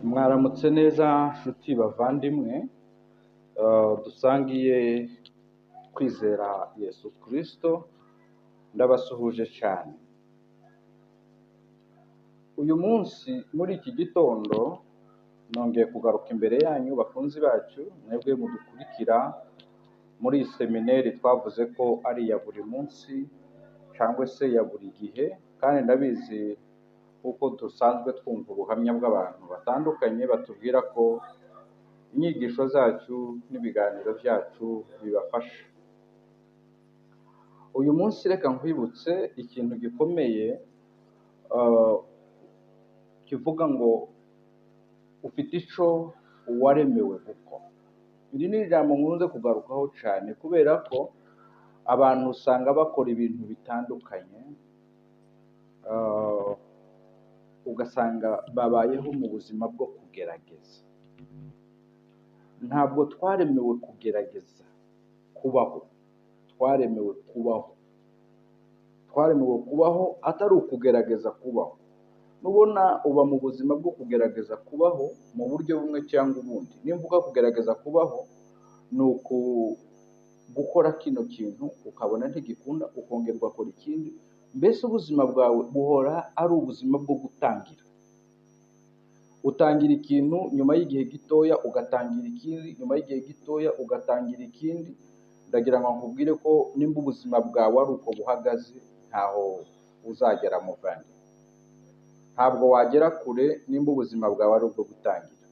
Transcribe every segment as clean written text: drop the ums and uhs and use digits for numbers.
Mwaramutse neza nshuti bavandimwe, dusangiye kwizera Yesu Kristo, ndabasuhuje cyane. Uyu munsi muri iki gitondo nongeye kugaruka imbere yanyu bakunzi bacu, mwebwe mudukurikira muri iyi seminari twavuze ko ari iya buri munsi cyangwa se ya buri gihe, kandi ndabizi kuko dusanzwe twumva ubuhamya bw'abantu batandukanye batubwira ko inyigisho zacu n'ibiganiro byacu bibafasha. Uyu munsi reka nkwibutse ikintu gikomeye kivuga ngo ufite ico waremewe gukora. Iri ni ijambo nkunze kugarukaho cyane kubera ko abantu usanga bakora ibintu bitandukanye, ugasanga babayeho mu buzima bwo kugerageza. Ntabwo twaremewe kugerageza kubaho, twaremewe kubaho. Twaremewe kubaho atari ukugerageza kubaho. Nubona uba mu buzima bwo kugerageza kubaho mu buryo bumwe cyangwa ubundi. Nimvuga kugerageza kubaho ni uku gukora kino kintu ukabona ntigikunda, ukongera ugakora ikindi, mbese ubuzima bwawe buhora ari ubuzima bwo gutangira. Utangira ikintu nyuma y'igihe gitoya ugatangira ikindi, nyuma y'igihe gitoya ugatangira ikindi. Ndagira ngo nkubwire ko nimba ubuzima bwawe ari uko buhagaze, ntaho uzagera muvandi. Ntabwo wagera kure nimba ubuzima bwawe ari ubwo gutangira.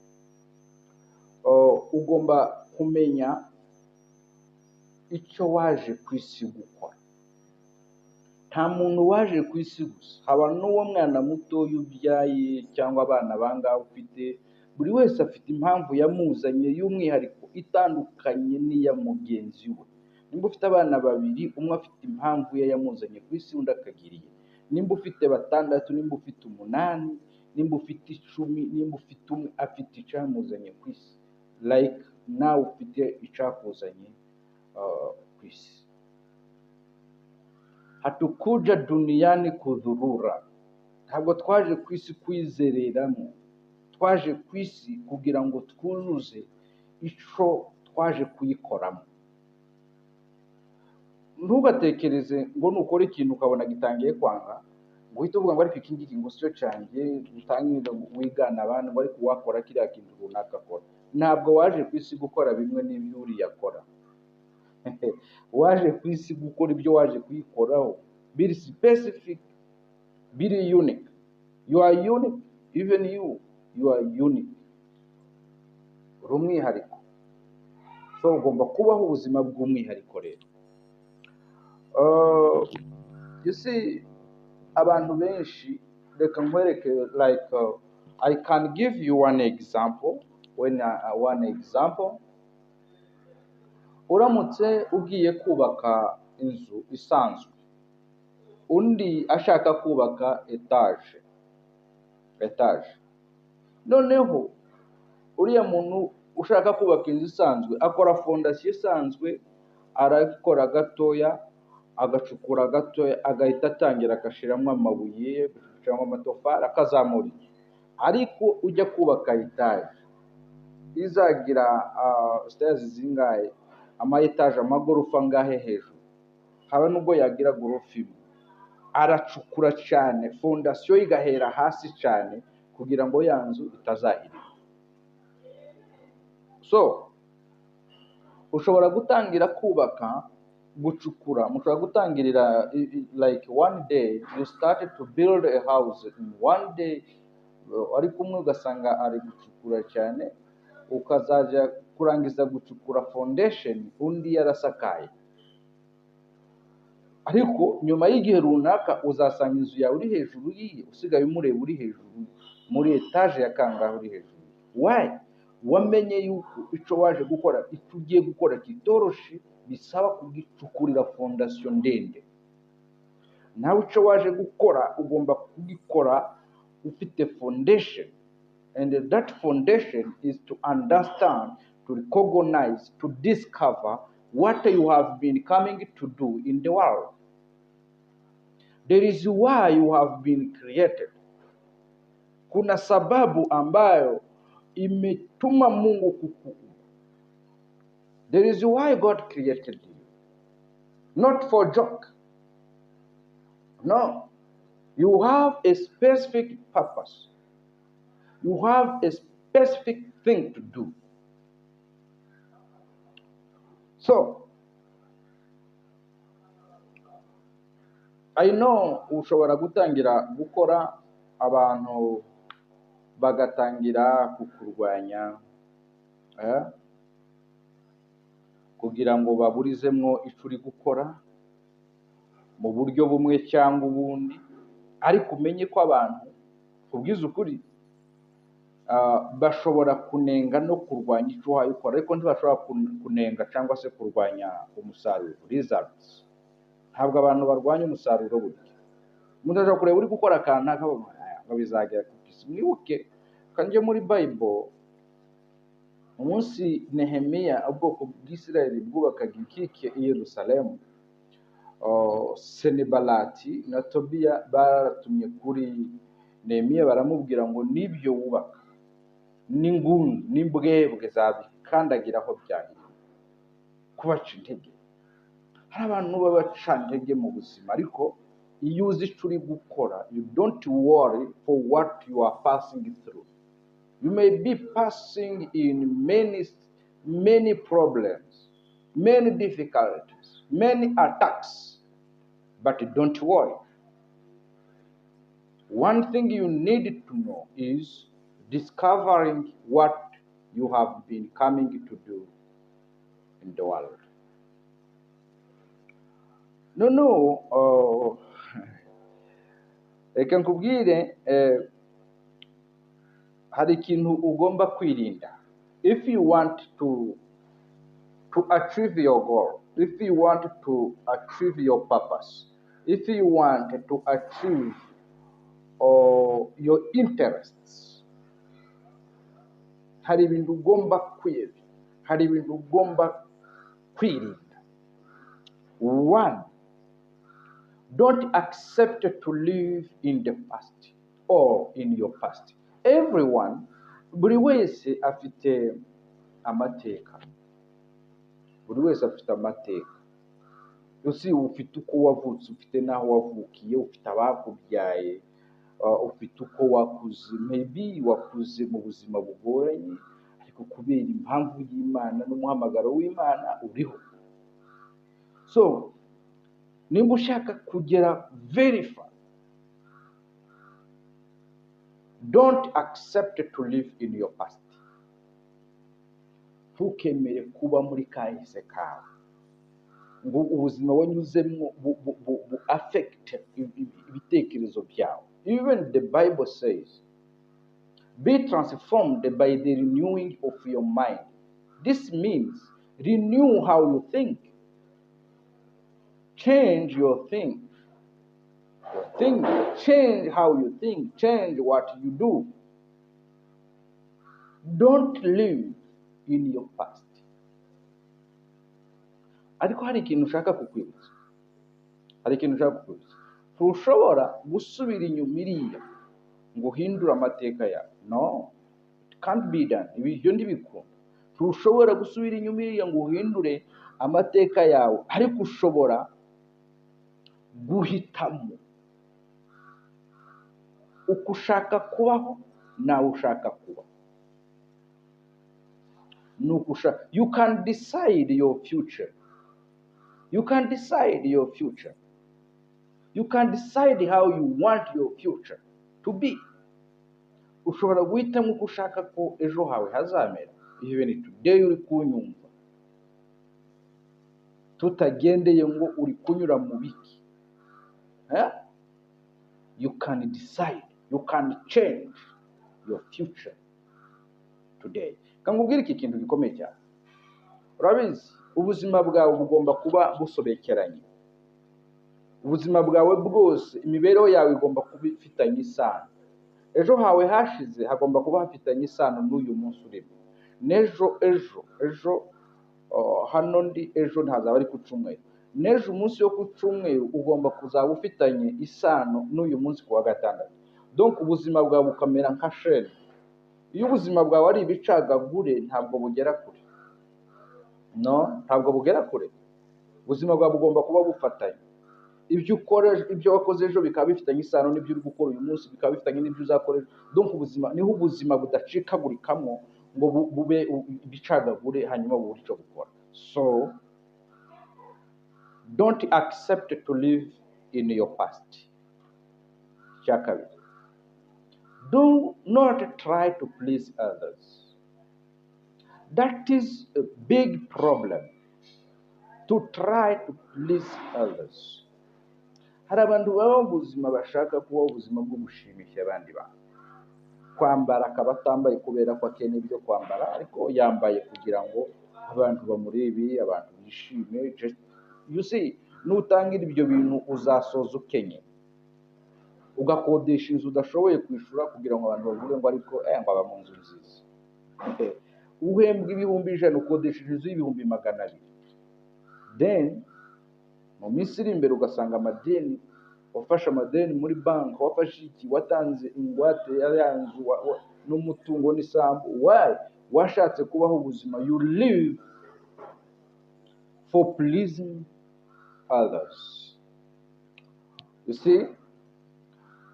Ugomba kumenya icyo waje ku isi gukora. Nta muntu waje ku isi gusa, haba n'uwo mwana mutoya ubyaye cyangwa abana bangahe ufite, buri wese afite impamvu yamuzanye y'umwihariko itandukanye n'iya mugenzi we. Nimba ufite abana babiri, umwe afite impamvu ye yamuzanye ku isi, undi akagira iye. Nimba ufite batandatu, nimba ufite umunani, nimba ufite 10, nimba ufite umwe, afite icyamuzanye ku isi. Like nawe ufite icyakuzanye ku isi. Hatukuja duniani kudhurura. Ntabwo twaje ku isi kwizereramo, twaje ku isi kugira ngo twuzuze ico twaje kuyikoramo. Ntugatekereze ngo nukora ikintu ukabona gitangiye kwanga, ngo uhite uvuga ngo ariko iki ngiki ngo sicyo cyanjye, utangire wigana abandi ngo ariko wakora kiriya kintu runaka akora. Ntabwo waje ku isi gukora bimwe n'ibyo uriya akora. Waje ku isi gukora ibyo waje kuyikoraho, biri specific, biri unique. You are unique, even you, you are unique. Uri umwihariko. So ugomba kubaho ubuzima bw'umwihariko rero. You see, abantu benshi, reka nkwereke, like I can give you one example, when one example, uramutse ugiye kubaka inzu isanzwe, undi ashaka kubaka etaje, noneho uriya muntu ushaka kubaka inzu isanzwe akora fondasiyo isanzwe, arakora gatoya, agacukura gatoya, agahita atangira agashiramo amabuye, agashiramo amatafari, akazamura inzu. Ariko ujya kubaka etaje izagira stairs zingahe, ama etaje, amagorofa angahe hejuru, haba nubwo yagira gorofa imwe, aracukura cyane, fondasiyo igahera hasi cyane kugira ngo ya nzu itazahirima. So ushobora gutangira kubaka, gucukura, mushobora gutangirira like one day you started to build a house in one day, ariko umwe ugasanga ari gucukura cyane, ukazajya kurangiza gucukura foundation undi yarasakaye. Ariko nyuma y'igihe runaka uzasanga inzu yawe uri hejuru yiye, usigaye umureba uri hejuru muri etaje ya kangahe uri hejuru. Why? Wamenye yuko ico waje gukora, ico ugiye gukora kitoroshe, bisaba kugicukurira fondasiyo ndende. Nawe ico waje gukora ugomba kugikora ufite foundation, and that foundation is to understand, to recognize, to discover what you have been coming to do in the world. There is why you have been created. Kuna sababu ambayo imetuma Mungu kukuumba. There is why God created you. Not for joke. No. You have a specific purpose. You have a specific thing to do. So, I know ushobora gutangira gukora abantu bagatangira kukurwanya, kugira ngo baburizemwo ico uri gukora mu buryo bumwe cyangwa ubundi, ariko umenye ko abantu kubwiza ukuri bashobora kunenga no kurwanya ico uhaye ukora, ariko ntibashobora kunenga cyangwa se kurwanya umusaruro, results. Ntabwo abantu barwanya umusaruro burya. Umuntu ashobora kureba uri gukora akantu akavuga ngo bizagera ku isi. Mwibuke kanje muri Bible, umunsi Nehemiya ubwoko bw'Isirayeli bwubakaga inkike i Yerusalemu, Senebalati na Tobiya baratumye kuri Nehemiya baramubwira ngo nibyo wubaka n'ingunzu n'imbwebwe zabikandagiraho byahirwa, kubaca intege. Hari abantu babaca intege mu buzima, ariko iyo uzi icyo uri gukora, you don't worry for what you are passing through. You may be passing in many, many problems, many difficulties, many attacks, but don't worry. One thing you need to know is discovering what you have been coming to do in the world. No, reka nkubwire, hari ikintu ugomba kwirinda. If you want to achieve your goal, if you want to achieve your purpose, if you want to achieve your interests, hari ibintu ugomba kwirinda, hari ibintu ugomba kwirinda. One, don't accept to live in the past or in your past. Everyone, buri wese afite amateka. Buri wese afite amateka. Usi ufite uko wavutse, ufite n'aho wavukiye, ufite abakubyaye, ufite uko wakuze. Maybe wakuze mu buzima bugoranye, ariko kubera impamvu y'Imana n'umuhamagaro w'Imana uriho. So, nimba ushaka kugera very far, don't accept to live in your past. Ntukemere kuba muri kahise kawe ngo ubuzima wanyuzemo bu affect ibitekerezo byawe. Even the Bible says, be transformed by the renewing of your mind. This means renew how you think. Change your think. Your think. Change how you think. Change what you do. Don't live in your past. Ariko hari ikintu ushaka kukwibutsa. Hari ikintu ushaka kukwibutsa. Ntushobora gusubira inyuma iriya ngo uhindure amateka yawe. No, it can't be done. Ibyo ntibikunda. Ntushobora gusubira inyuma iriya ngo uhindure amateka yawe, ariko ushobora guhitamo uko ushaka kubaho nawe ushaka kuba. Nuko ushaka. You can decide your future. You can decide your future. You can decide how you want your future to be. Ushobora guhitamo uko ushaka ko ejo hawe hazamera. Even today uri kunyumva, tutagendeye ngo uri kunyura mu biki. You can decide, you can change your future today. Kangubwire iki kintu gikomeye cyane. Urabizi, ubuzima bwawe bugomba kuba busobekeranye. Ubuzima bwawe bwose, imibereho yawe igomba kuba ifitanye isano. Ejo hawe hashize hagomba kuba hafitanye isano n'uyu munsi urimo. N'ejo, ejo, ejo, hano ndi ejo ntazaba ari ku cyumweru. N'ejo umunsi wo ku cyumweru ugomba kuzaba ufitanye isano n'uyu munsi ku wa gatandatu. Donc ubuzima bwawe bukamera nka chaîne. Iyo ubuzima bwawe ari ibicagagure, ntabwo bugera kure. No, ntabwo bugera kure. Ubuzima bwawe bugomba kuba bufatanye. Ibyo ukora, ibyo wakoze ejo bikaba bifitanye isano n'ibyo uri gukora uyu munsi, bikaba bifitanye n'ibyo uzakora ejo. Donc ubuzima niho ubuzima budacikagurikamo ngo bube ibicagagure, hanyuma bubure icyo gukora. So don't accept to live in your past. Icya kabiri, do not try to please others. That is a big problem, to try to please others. Hari abantu baba mu buzima bashaka kubaho ubuzima bwo gushimisha abandi bantu. Kwambara akaba atambaye kubera ko akeneye ibyo kwambara, ariko yambaye kugira ngo abantu bamurebe, abantu bishime. Just, you see, nutangira ibyo bintu uzasoza ukenye, ugakodesha inzu udashoboye kwishyura kugira ngo abantu bavuge ngo ariko ngo aba mu nzu nziza. Uhembwa 100,000, ukodesheje inzu y'200,000. Then mu minsi iri imbere ugasanga amadeni, wafashe amadeni muri banki, wafashe iki, watanze ingwate ya ya nzu n'umutungo n'isambu. Why? Washatse kubaho ubuzima, you live for pleasing others. You see,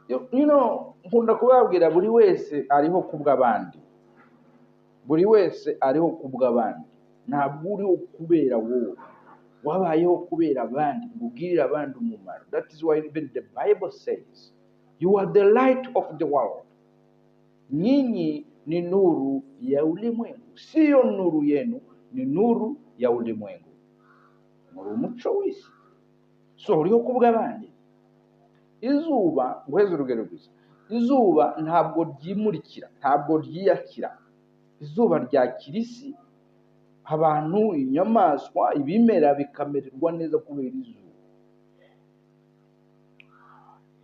nkunda kubabwira, buri wese ariho kubw'abandi, buri wese ariho kubw'abandi. Ntabwo uriho kubera wowe, wabayeho kubera abandi, ngo ugirire abandi umumaro. That is why even the Bible says you are the light of the world. Nyinyi ni nuru ya ulimwengu. Siyo nuru yenu, ni nuru ya ulimwengu. Muri umuco w'isi. So uriho kubw'abandi. Izuba, nguheze urugero gusa, izuba ntabwo ryimurikira, ntabwo ryiyakira. Izuba ryakira isi, abantu, inyamaswa, ibimera bikamererwa neza kubera izuba.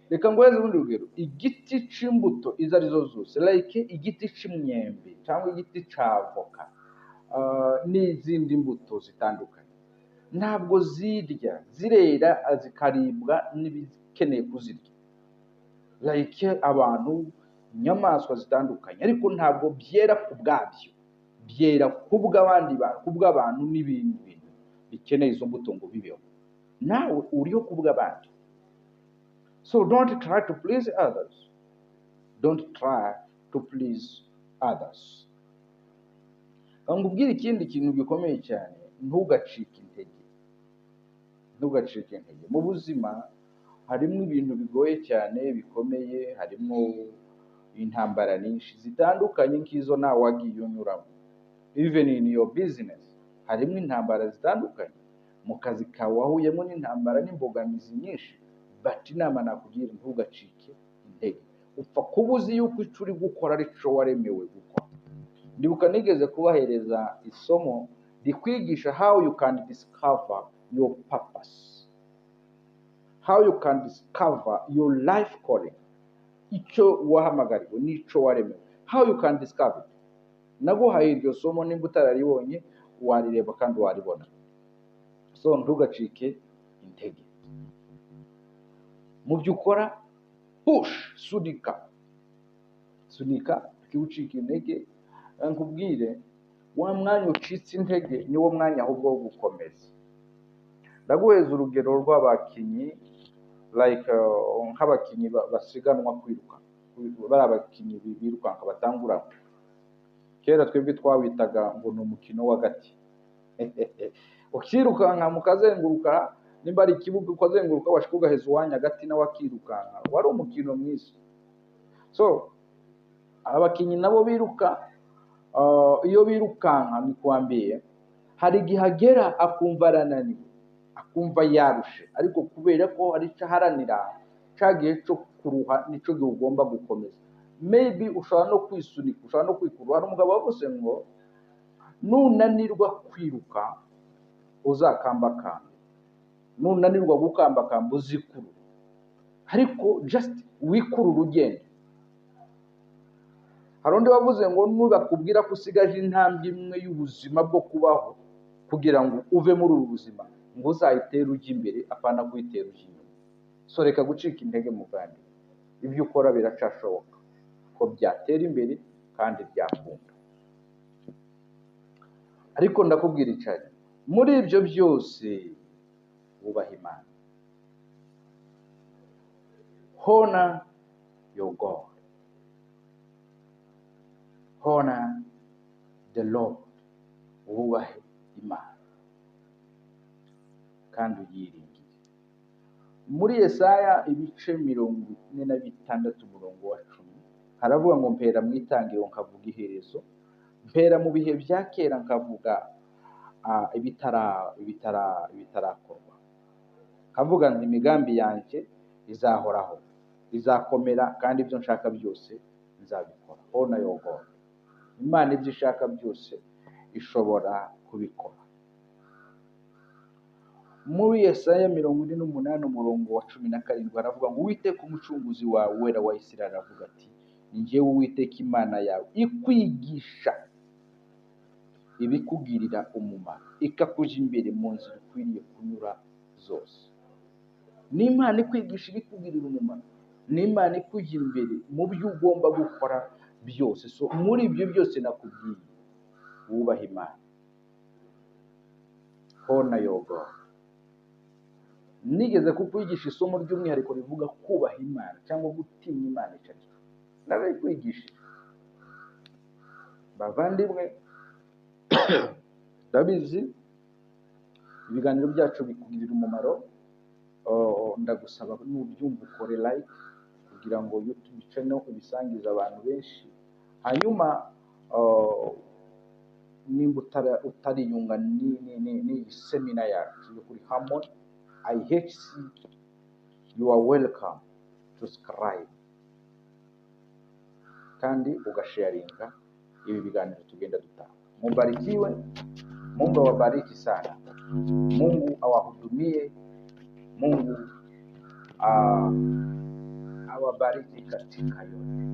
Reka nguheze urundi rugero. Igiti c'imbuto izo arizo zose, like igiti c'imyembe cyangwa igiti ca avoka, n'izindi mbuto zitandukanye, ntabwo zirya, zirera zikaribwa n'ibikeneye kuzirya, like abantu, inyamaswa zitandukanye, ariko ntabwo byera ku bwabyo, byera ku bw'abandi bantu, ku bw'abantu n'ibindi bintu bikeneye izo mbuto ngo bibeho. Nawe uriho ku bw'abandi. So don't try to please others. Don't try to please others. Nkubwire ikindi kintu gikomeye cyane, ntugacike intege. Ntugacike intege. Mu buzima harimo ibintu bigoye cyane bikomeye, harimo intambara nyinshi zitandukanye nk'izo nawe wagiye unyuramo. Even in your business harimo intambara zitandukanye. Mu kazi kawe wahuyemo n'intambara n'imbogamizi nyinshi, but inama nakugira, ntugacike intege. Upfa kuba uzi yuko icyo uri gukora ari cyo waremewe gukora. Ndibuka nigeze kubahereza isomo rikwigisha how you can discover your purpose, how you can discover your life calling, icyo wahamagariwe n'icyo waremewe, how you can discover it. Naguhaye iryo somo, nimba utararibonye warireba kandi waribona. So ntugacike intege mu byo ukora. Push, sunika, sunika, ucika intege. Nkubwire, wa mwanya ucitse intege niwo mwanya ahubwo wo gukomeza. Ndaguheza urugero rw'abakinnyi, like nk'abakinnyi basiganwa kwiruka, bari abakinnyi birukanka batanguranwa. Kera twebwe twawitaga ngo ni umukino w'agati, ukirukanka mukazenguruka, nimba ari ikibuga ukazenguruka, washika ugaheza uwanya agati nawe akirukanka. Wari umukino mwiza. So abakinnyi nabo biruka, iyo birukanka, nikwambiye, hari igihe agera akumva arananiwe, akumva yarushe, ariko kubera ko hari icyo aharanira, cya gihe cyo kuruha nicyo gihe ugomba gukomeza. Maybe ushobora no kwisunika, ushobora no kwikurura. Hari umugabo wavuze ngo nunanirwa kwiruka uzakambakamba, nunanirwa gukambakamba uzikurure, ariko just wikurure ugende. Hari undi wavuze ngo nubakubwira ko usigaje intambwe imwe y'ubuzima bwo kubaho kugira ngo uve muri ubu buzima, ngo uzayitere ujya imbere, apana kuyitera ujya inyuma. So reka gucika intege muvandi, ibyo ukora biracashoboka ko byatera imbere. Kandi byakunda. Ariko ndakubwira icari, muri ibyo byose wubaha Imana. Honor your God, honor the Lord. Wubahe Imana kandi uyiringire. Muri Yesaya ibice 46 umurongo wa 10 haravuga ngo mpera mu itangiriro nkavuga iherezo, mpera mu bihe bya kera nkavuga ibitarakorwa, nkavuga nti imigambi yanjye izahoraho, izakomera, kandi ibyo nshaka byose nzabikora. Honor your God. Imana ibyo ishaka byose ishobora kubikora. Muri Yesaya 48 umurongo wa 17 haravuga ngo Uwiteka umucunguzi wawe wera wa Isirayeli aravuga ati ni njyewe Uwiteka Imana yawe ikwigisha ibikugirira umumaro, ikakujya imbere mu nzira ukwiriye kunyura zose. Ni Imana ikwigisha ibikugirira umumaro, ni Imana ikujya imbere mu byo ugomba gukora byose. So muri ibyo byose nakubwiye, wubahe Imana. Honor your God. Nigeze kukwigisha isomo ry'umwihariko rivuga kubaha Imana cyangwa gutinya Imana icyo ari cyo. Narabikwigishije bavandimwe, ndabizi ibiganiro byacu bikugirira umumaro. Ndagusaba nubyumva ukore like kugira ngo YouTube channel ibisangize abantu benshi. Hanyuma nimba utariyunga n'iyi semina yacu yo kuri Harmony IHC, you are welcome to subscribe kandi ugasharinga ibi biganiro tugenda dutanga. Mubarikiwe, Mungu awabariki sana, Mungu awahudumie, Mungu awabariki katika yote.